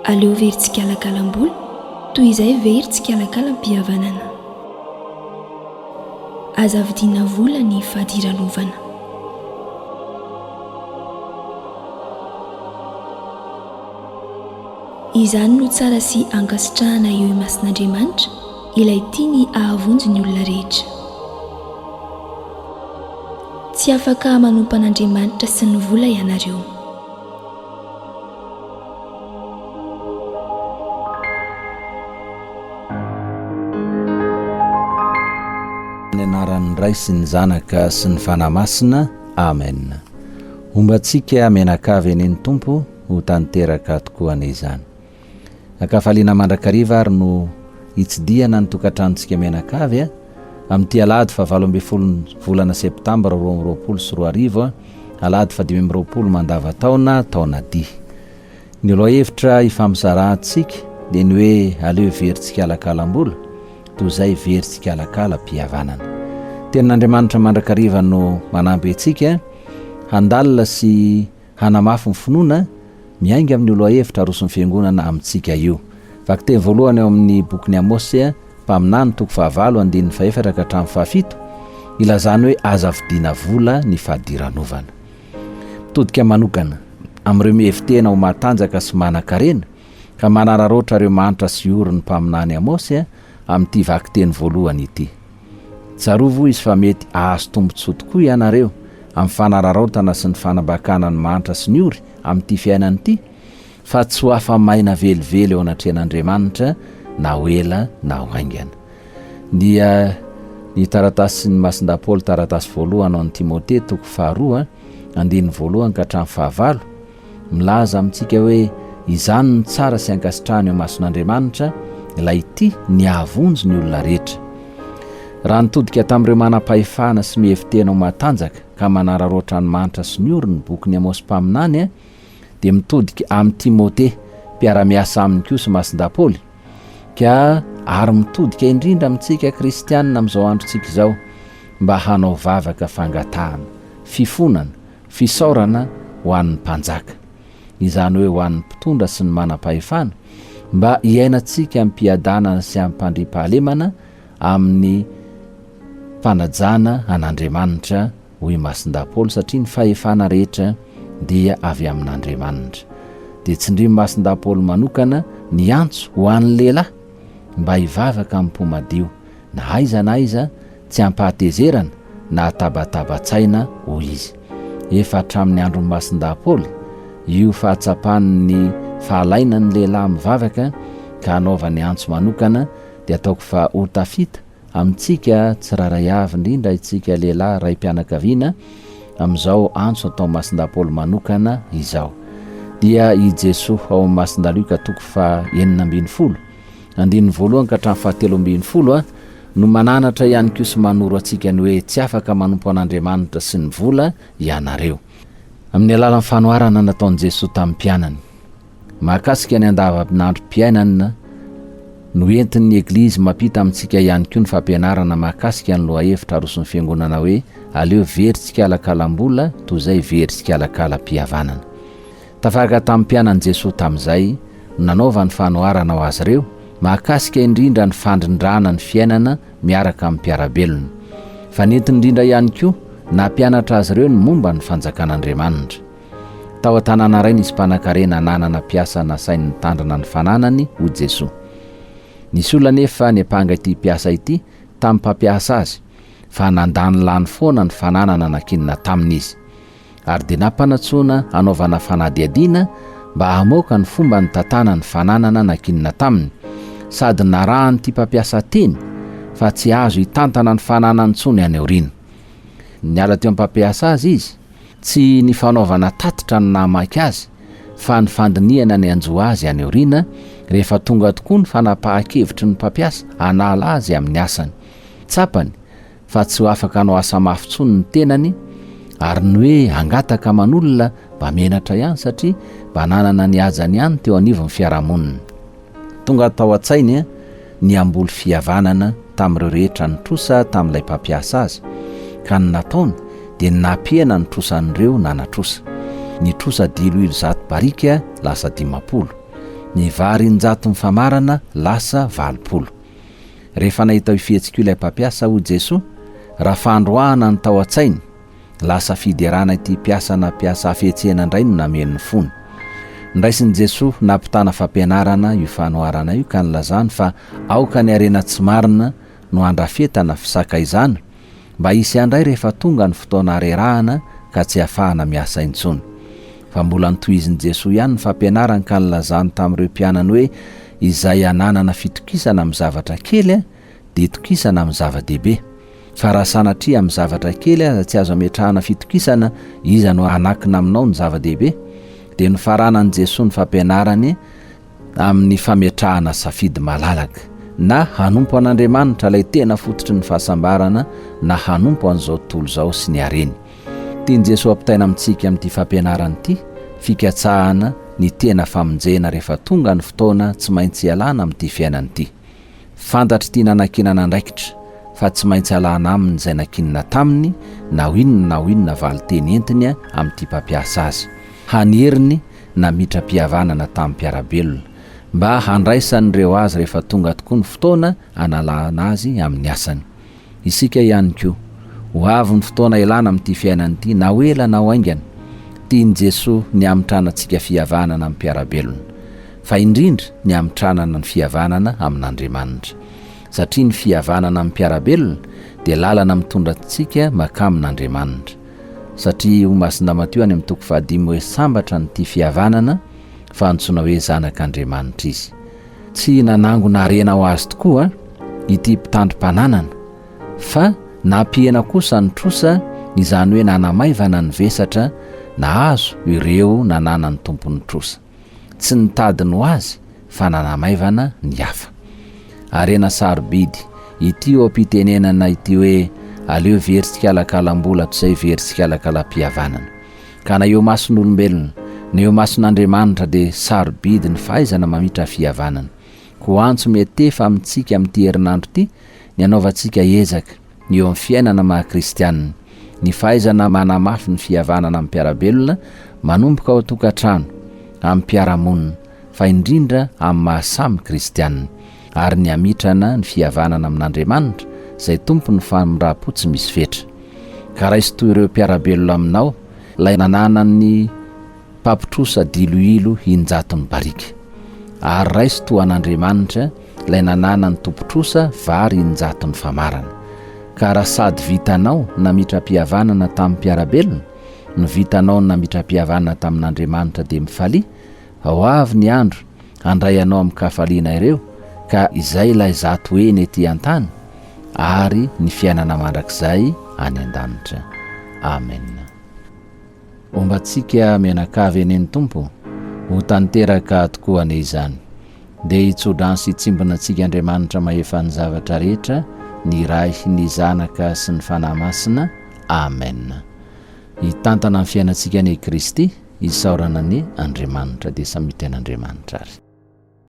Aleo very tsikalakalam-bola toy izay very tsikalakalam-pihavanana. Aza vidiana vola ny fadiranovana. Izany no tsara sy ankasitrahana eo imason'Andriamanitra, ilay tiany hahavonjy ny olona rehetra. Tsy afaka manompo an'Andriamanitra sy ny vola ianareo. Amin'ny anaran'ny Ray sy ny Zanaka sy ny Fanahy Masina. Amen. Homba antsika mianakavy anie ny Tompo, ho tanteraka tokoa anie izany. Ankafaliana mandrakariva ary no hitsidihana ny tokantranontsika mianakavy amin'ity alahady fahavalo ambin'ny ny volana septambra 2022, alahady fahadimy amby roapolo mandava-taona, taona dia. Ny lohahevitra ifampizarahantsika dia ny hoe aleo very tsikalakalam-bola toy izay very tsikalakalam-pihavanana. Tenin'Andriamanitra mandrakariva no manampy antsika handalina sy hanamafy ny finoana miainga amin'io lohahevitra aroson'ny Fiangonana amintsika io. Vakiteny voalohany ao amin'ny bokin'i Amosy, mpaminany, toko fahavalo, andininy fahefatra ka hatramin'ny fahafito, ilazany hoe aza vidiana vola ny fadiranovana. Mitodika manokana amin'ireo mihevi-tena ho matanjaka sy manan-karena ka manararaotra ireo mahantra sy ory ny mpaminany Amosy amin'ity vakiteny voalohany ity. Tsarovy hoy izy fa mety hahazo tombontsoa tokoa ianareo amin'ny fanararaotana sy ny fanambakana ny mahantra sy ny ory amin'ity fiainana ity fa tsy ho afa-maina velively eo anatrehan'Andriamanitra na ho ela na ho haingana. Dia ny taratasin'i Masindahy Paoly taratasy voalohany ho an'i Timote toko faharoa andininy voalohany ka hatramin'ny fahavalo Milaza amintsika hoe izany no tsara sy ankasitrahana eo imason'Andriamanitra, ilay tia ny hahavonjy ny olona rehetra. Raha nitodika tamin'ireo manam-pahefana sy mihevi-tena ho matanjaka ka manararaotra ny mantra sy ny ory ny bokin'i Amosy mpaminany, dia mitodika amin'i Timote, mpiara-miasa aminy koa sy Masindahy Paoly, ka ary mitodika indrindra amintsika kristianina amin'izao androntsika izao mba hanao vavaka fangatahana, fifonana, Fisaorana ho an'ny mpanjaka, izany hoe ho an'ny mpitondra sy ny manam-pahefana, mba hiainantsika amim-piadanana sy amim-pandriampahalemana amin'ny fanajana an'Andriamanitra, hoy Masindahy Paoly, satria ny fahefana rehetra dia avy amin'Andriamanitra. Dia tsindrin'i Masindahy Paoly manokana ny antso ho an'ny lehilahy mba hivavaka amim-po madio, na aiza na aiza, Tsy ampahatezerana na atabataba-tsaina, hoy izy. Efa hatramin'ny andron'i Masindahy Paoly io fahatsapany ny fahalainan'ny lehilahy mivavaka ka hanaovany antso manokana dia ataoko fa ho tafita amintsika tsirairay avy indrindra isika lehilahy raim-pianakaviana amin'izao antso ataon'i Masindahy Paoly manokana izao. Dia i Jesoa ao amin'ny Masindahy Lioka toko faha 16 andininy voalohany ka hatramin'ny faha 13 no mananatra ihany koa sy manoro antsika ny hoe tsy afaka manompo an'Andriamanitra sy ny vola ianareo. Amin'ny alalan'ny fanoharana nataon'i Jesoa tamin'ny mpianany mahakasika ny andavanandrom-piainana no entin'ny Eglizy mampita amintsika ihany koa ny fampianarana mahakasika ny lohahevitra aroson'ny Fiangonana hoe aleo very tsikalakalam-bola toy izay very tsikalakalam-pihavanana. Tafaraka tamin'ny mpianany Jesoa tamin'izay no nanaovany fanoharana ho azy ireo mahakasika indrindra ny fandrindrana ny fiainana miaraka amin'ny mpiara-belona. Fa nentiny indrindra ihany koa nampianatra azy ireo ny momba ny fanjakan'Andriamanitra. Tao an-tanàna iray nisy mpanankarena nanana mpiasa nasainy nitandrina ny fananany hoy Jesoa. Nisy olona anefa niampanga ity mpiasa ity tamin'ny mpampiasa azy fa nandanilany foana ny fananana nankinina taminy izy. ary dia nampanantsoina hanaovana fanadihadiana mba hamoaka ny fomba nitantana ny fananana nankinina taminy, sady narahan'ity mpampiasa teny fa tsy azo hitantana ny fananany intsony any aoriana. Niala teo am-pampiasa azy izy, tsy ny fanaovana tatitra no nahamaika azy fa ny fandinihana ny hanjo azy any aoriana rehefa tonga tokoa ny fanapahan-kevitry ny mpampiasa hanala azy amin'ny asany. Tsapany fa tsy ho afaka hanao asa mafy intsony ny tenany ary ny hoe hangataka aman'olona mba menatra ihany satria mba nanana ny hajany ihany teo anivon'ny fiarahamonina. Tonga tao an-tsainy ny hamboly fihavanana tamin'ireo rehetra nitrosa tamin'ilay mpampiasa azy ka ny nataony dia ny nampihena ny trosan'ireo nanatrosa. Ny trosa diloilo zato barika lasa 50. Ny vary 600 mifamarana lasa 80. Rehefa nahita io fihetsika io ilay mpampiasa, hoy Jesoa, raha fandroahana no tao an-tsainy, lasa fiderana ity mpiasa nampiasa hafetsena indray no nameno ny fony. Noraisin'i Jesoa nampitana fampianarana io fanoharana io ka nilazany fa aoka ny harena tsy marina no handrafetana fisakaizana mba hisy handray rehefa tonga ny fotoana harerahana ka tsy hahafahana miasa intsony. Fa mbola notohizin'i Jesoa ihany ny fampianarany ka nilazany tamin'ireo mpianany hoe izay ananana fitokisana amin'ny zavatra kely dia itokisana amin'ny zava-dehibe. Fa raha sanatria amin'ny zavatra kely aza tsy azo ametrahana fitokisana, iza no hanakina aminao ny zava-dehibe? Dia nofaranan'i Jesoa ny fampianarany amin'ny fametrahana safidy malalaka, na hanompo an'Andriamanitra ilay tena fototry ny fahasambarana na hanompo an'izao tontolo izao sy ny hareny. Tian'i Jesoa ampitaina amintsika amin'ity fampianarana ity, fikatsahana ny tena famonjena rehefa tonga ny fotoana tsy maintsy hialana amin'ity fiainana ity. Fantatr'ity nanankinana andraikitra fa tsy maintsy alana aminy izay nankinina taminy na ho inona na ho inona valinteny entiny amin'ity mpampiasa azy. Hany heriny namitram-pihavanana tamin'ny mpiara-belona mba handraisan'ireo azy rehefa tonga tokoa ny fotoana analana azy amin'ny asany. Isika ihany koa. Ho avy ny fotoana ilana amin'ity fiainana ity, na ho ela na ho haingana. Tian'i Jesoa ny hamitranantsika fihavanana amin'ny mpiara-belona. Fa indrindra ny hamitranana ny fihavanana amin'Andriamanitra. Satria ny fihavanana amin'ny mpiara-belona dia lalana mitondra antsika mankamin'Andriamanitra. Satria hoy Masindahy Matio any amin'ny toko fahadimy hoe sambatra ny tia fihavanana fa antsoina hoe zanak'Andriamanitra izy. Tsy nanangona harena ho azy tokoa ity mpitandrim-pananana fa nampihena kosa ny trosa, izany hoe nanamaivana ny vesatra nahazo ireo nananan'ny tompon'ny trosa. Tsy nitady ny ho azy fa nanamaivana ny hafa. Harena sarobidy ity oha-pitenenana ity hoe aleo very tsikalakalam-bola toy izay very tsikalakalam-pihavanana. Ka na eo imason'olombelona, na eo imason'Andriamanitra dia sarobidy ny fahaizana mamitra fihavanana. Koa antso miantefa amintsika amin'ity herinandro ity ny hanaovantsika ezaka eo amin'ny fiainana maha kristianina, ny fahaizana manamafy ny fihavanana amin'ny mpiara-belona manomboka ao an-tokantrano, amin'ny mpiara-monina, fa indrindra amin'ny maha samy kristianina, ary ny hamitrana ny fihavanana amin'Andriamanitra izay Tompon'ny famindram-po tsy misy fetra. Ka raiso toy ireo mpiara-belona aminao ilay nananan'ny mpampitrosa diloilo injatony barika. Ary raiso toa an'Andriamanitra ilay nananan'ny tompon-trosa vary injatony famarana. Ka raha sady vitanao namitram-pihavanana tamin'ny mpiara-belona no vitanao ny namitram-pihavanana tamin'Andriamanitra dia mifalia fa ho avy ny andro handray anao amin-kafaliana ireo ka izay ilay zato heny ety an-tany ary ny fiainana mandrakizay any an-danitra. Amen. Homba antsika mianakavy anie ny Tompo, ho tanteraka tokoa anie izany. Dia hitsodrano sy hitsimbina antsika Andriamanitra mahefa ny zavatra rehetra, ny Ray, ny Zanaka sy ny Fanahy Masina. Amen. Hitantana ny fiainantsika anie Kristy, isaorana anie Andriamanitra. Dia samia tian'Andriamanitra ary.